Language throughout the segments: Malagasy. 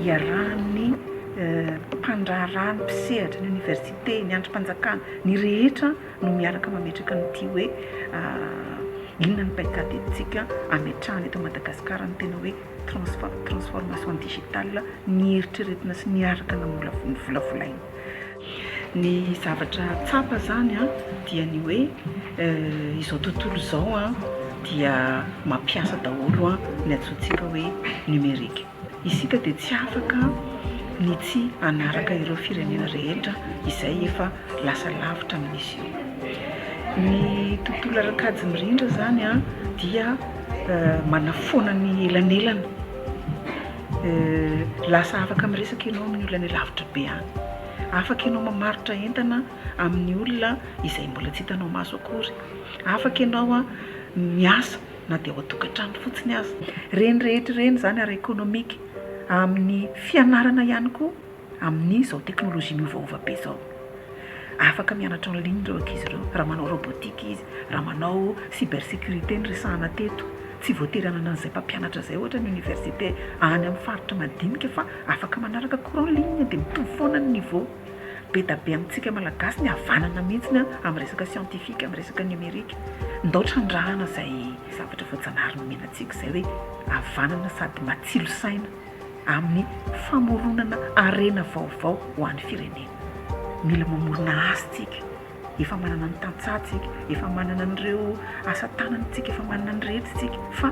iarahan'ny mpandraharaha, ny mpisehatra, ny oniversite, ny andrim-panjakana, ny rehetra no miaraka mametraka an'ity hoe inona ny paikady entintsika hametrahana eto Madagasikara ny tena hoe transformation digitale nieritreretina sy niaraka novolavolaina. Ny zavatra tsapa izany dia ny hoe izao tontolo izao dia mampiasa daholo ny antsointsika hoe numérique. Isika dia tsy afaka ny tsy hanaraka ireo firenena rehetra izay efa lasa lavitra amin'izy io. Ny tontolo ara-kajy mirindra izany dia manafoana ny elanelana. Lasa afaka miresaka ianao amin'ny olona any lavitra be any. Afaka ianao mamarotra entana amin'ny olona izay mbola tsy hitanao maso akory. Afaka ianao miasa na dia ao an-tokantrano fotsiny aza. Ireny rehetra ireny izany ara-ekonomika, amin'ny fianarana ihany koa amin'izao teknolojia miovaova be izao. Afaka mianatra en ligne ireo ankizy ireo, raha manao robotique izy, raha manao cybersécurité noresahana teto. Tsy voatery hanana an'izay mpampianatra izay ohatra ny université any amin'ny faritra madinika fa afaka manaraka cours en ligne dia mitovy foana ny niveau. Be da be amintsika Malagasy ny havanana mihitsy amin'ny resaka scientifique, amin'ny resaka numérique. Ndao trandrahana izay zavatra voajanahary nomena antsika izay hoe havanana sady matsilo saina amin'ny famoronana harena vaovao ho an'ny firenena. Mila mamorona asa tsika, efa manana ny tantsaha tsika, efa manana an'ireo asa tanana tsika, efa manana ny rehetra tsika fa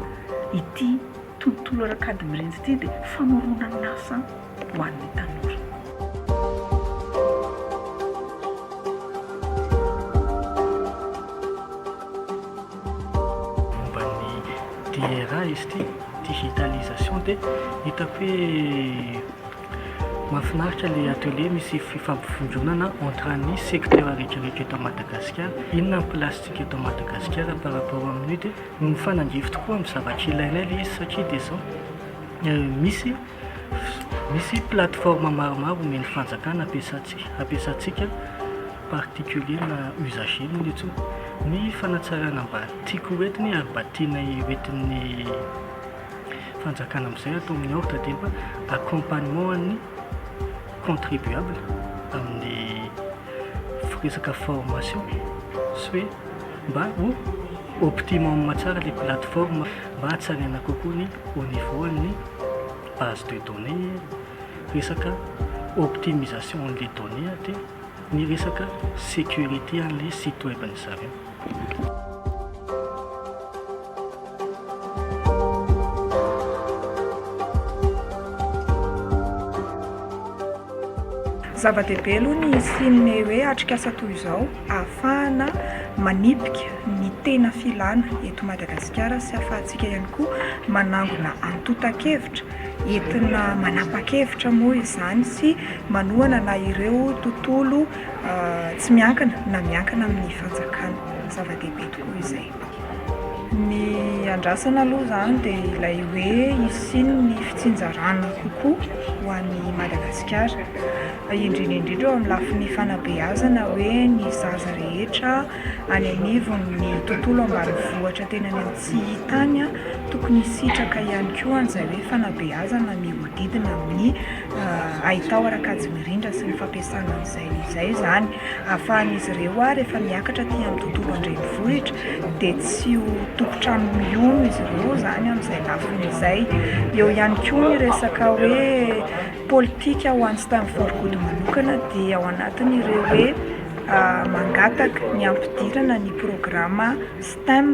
ity tontolo ara-kady mirindra ity dia famoronana asa ho an'ny tanora. Momba ny DRA izy ity, digitalisation, dia hitako hoe mahafinaritra ilay atelier misy fifampivondronana entre ny secteur rehetra rehetra eto Madagasikara. Inona ny place-ntsika eto Madagasikara par rapport amin'io dia mifanandrify tokoa amin'ny zavatra ilainay ilay izy satria dia izao misy misy plateforme maromaro omen'ny fanjakana ampiasantsika ampiasantsika particulier na usager moa ny antsoina. Ny fanatsarana mba tiako ho entiny ary mba tianay ho entin'ny fanjakana amin'izay atao amin'ny ordre dia mba accompagnement an'ny contribuable amin'ny resaka formation sy hoe mba ho optimum tsara ilay plateforme mba hatsaraina kokoa ny au niveau an'ny base de données, resaka optimisation an'ilay données dia ny resaka sécurité an'ilay site web ny zareo. Zava-dehibe aloha ny hisian'ny hoe atrikasa toy izao ahafahana manipika ny tena filana eto Madagasikara sy ahafahantsika ihany koa manangona antontan-kevitra entina manapa-kevitra moa izany sy manohana na ireo tontolo tsy miankina na miankina amin'ny fanjakana. Zava-dehibe tokoa izay. Ny andrasana aloha izany dia ilay hoe hisian'ny fitsinjarana kokoa ho an'i Madagasikara. Indrindra indrindra eo amin'ny lafiny fanabeazana hoe ny zaza rehetra any anivon'ny tontolo ambanivohitra tena any amin'ny tsy hita any tokony hisitraka ihany koa an'izay hoe fanabeazana mihodidina amin'ny haitao ara-kajy mirindra sy ny fampiasana an'izay izay izany. Ahafahan'izy ireo ary rehefa miakatra aty amin'ny tontolo an-drenivohitra dia tsy ho tompon-trano mihono izy ireo izany amin'izay lafiny izay. Eo ihany koa ny resaka hoe politika ho an'ny Stem for Good manokana dia ao anatin'ireo hoe mangataka ny hampidirana ny programa STEM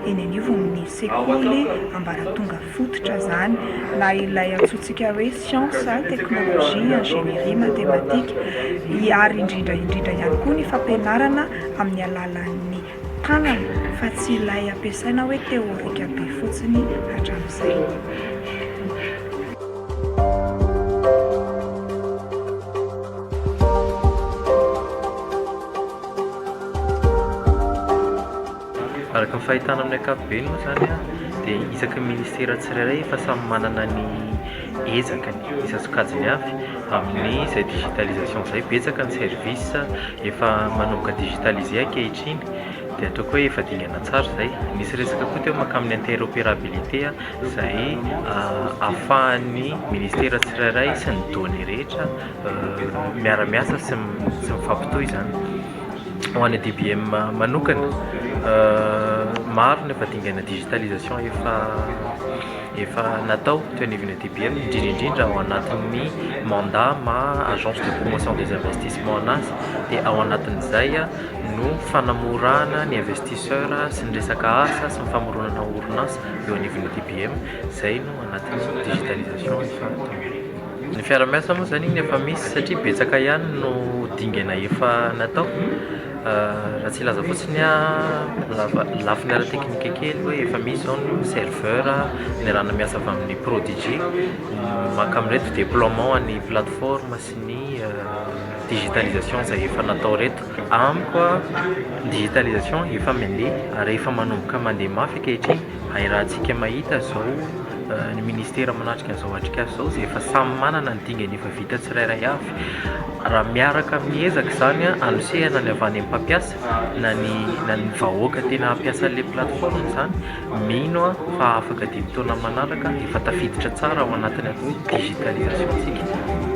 eny anivon'ny sekoly ambaratonga fototra izany na ilay antsointsika hoe siansa, teknolojia, injenieria, matematika ary indrindra indrindra ihany koa ny fampianarana amin'ny alalan'ny tanana fa tsy ilay ampiasaina hoe teorika be fotsiny hatramin'izay. Araka ny fahitana amin'ny ankapobeny moa izany dia isaky ny ministera tsirairay efa samy manana ny ezakany isan-tsokajiny avy amin'izay digitalisation izay. Betsaka ny service efa manomboka digitalisé ankehitriny. Dia ataoko hoe efa dingana tsara izay. Nisy resaka koa teo mankamin'ny interopérabilité izay ahafahan'ny ministera tsirairay sy ny données rehetra miara-miasa sy mifampitohy izany. Ho an'ny DBM manokana, maro ny efa dingana digitalisation efa efa natao teo anivon'ny DBM, indrindra indrindra ao anatin'ny mandat maha agence de promotion des investissements anazy dia ao anatin'izay no fanamorana ny investisseur sy ny resaka asa sy ny famoronana orinasa eo anivon'ny DBM, izay no anatin'ny digitalisation efa atao. Ny fiaraha-miasa moa izany iny efa misy satria betsaka ihany no dingana efa natao. Raha tsy hilaza fotsiny aho, lafiny ara-teknika kely hoe efa misy izao ny serveur niarahana miasa avy amin'ny Prodigy mankamin'ireto déploiement an'ny plateforme sy ny digitalisation izay efa natao ireto. Amiko ny digitalisation efa mandeha ary efa manomboka mandeha mafy ankehitriny ary raha mahita izao ny ministera manatrika an'izao atrikasa izao izay efa samy manana ny dingana efa vita tsirairay avy. Raha miaraka miezaka izany hanosehana ny avy any amin'ny mpampiasa na ny na ny vahoaka tena hampiasa an'ilay plateforme izany, mino aho fa afaka dimy taona manaraka efa tafiditra tsara ao anatin'ny atao hoe digitalisation isika.